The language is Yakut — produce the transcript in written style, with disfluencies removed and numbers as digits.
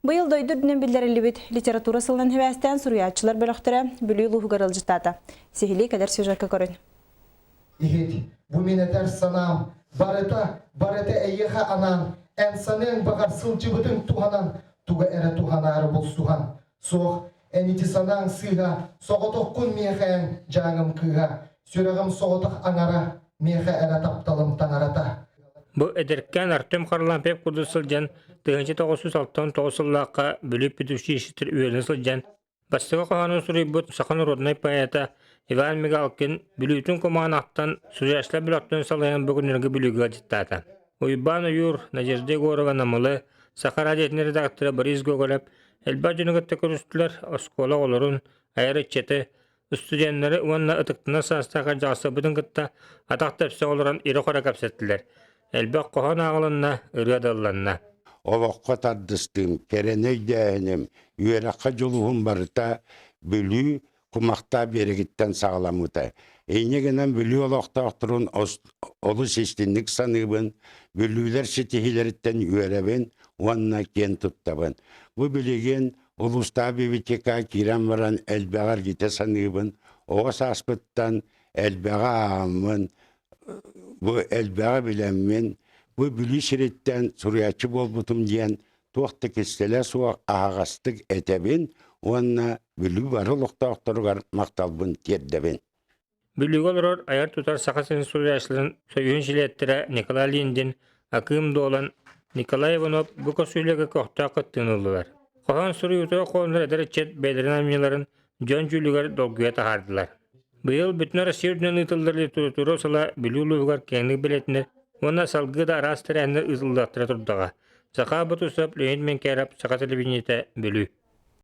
Быйыл дойду үрдүнэн биллэриллибит литература сылынан сибээстээн суруйааччылар бөлөхтөрө Бүлүү улууһугар ыалдьыттаата. Сиһилии кэлэр сюжекка көрүн. Иһит, бу мин этэр санаам, барыта, барыта эйиэхэ анаан, эн саныаҥ баҕар сылдьыбытыҥ туһанан, туга эрэ туһанаары булсуһан. Суох, эн ити санааҥ сыыһа, соҕотоххун миэхэ эн, дьааҥым кыыһа, сүрэҕим соҕотох аҥара, миэхэ эрэ тапталым таҥарата. Бу эдэркээн Артем Харлампьев курдук сылдьан 1969 сыллаахха Бүлүү педучилищетыгар үөрэнэ сылдьан бастакы хоһоонун суруйбут саха норуодунай поэта Иван Мигалкин Бүлүүтүн кумаанахтан суруйааччылар бөлөхтөрүн салайан бу күннэргэ Бүлүүгэ ыалдьыттаата. Уйбаан Ойуур, Надежда Егорова Намылы, Саха радиотын редактора Борис Гоголев элбэх дьону кытта көрүстүлэр, оскуола оҕолорун, айар ыччаты, Студеннары уонна ытыктанар саастаах дьаҕсарбытын кытта атах тэпсэ олорон ирэ-хоро кэпсэттилэр. Элбэх хоһоон ааҕылынна, ырыа да ылланна. Олоххо тардыстыым, кэрэни өйдөөһүнүм, үөрэххэ дьулуһум барыта Бүлүү кумахтаах биэрэгиттэн саҕаламмыта. Инньэ гынан Бүлүү олохтоохторун олус истинник саныыбын, бүлүүлэр ситиһиилэриттэн үөрэбин уонна киэн туттабын. Бу билигин Улуустаах библиотекаҕа киирэн баран элбэҕи эргитэ саныыбын, оҕо сааспыттан элбэҕи ааҕаммын, бу элбэҕи билэммин, бу Бүлүү сириттэн суруйааччы буолбутум диэн туох да кистэлэ суох аһаҕастык этэбин уонна Бүлүү бары олохтоохторугар махталбын тиэрдэбин. Бүлүүгэ олорор айар-тутар Саха сирин суруйааччыларын сойууһун чилиэттэрэ Николай Линдин, Акыым Дуолан, Николай Иванов бу көрсүһүүлэргэ көхтөөх кыттыыны ыллылар. Хоһоон суруйуутугар холонор эдэр ыччат бэйэлэрин айымньыларын дьон дьүүлүгэр долгуйа таһаардылар. Быйыл Бүтүн Россия үрдүнэн ыытыллар литература сыла Бүлүү улууһугар киэҥник бэлиэтэнэр уонна салгыы да араас тэрээһиннэр ыытыллыахтара турдаҕа. Саха Бутусов, Леонид Менкяров, Саха телевидениетэ, Бүлүү.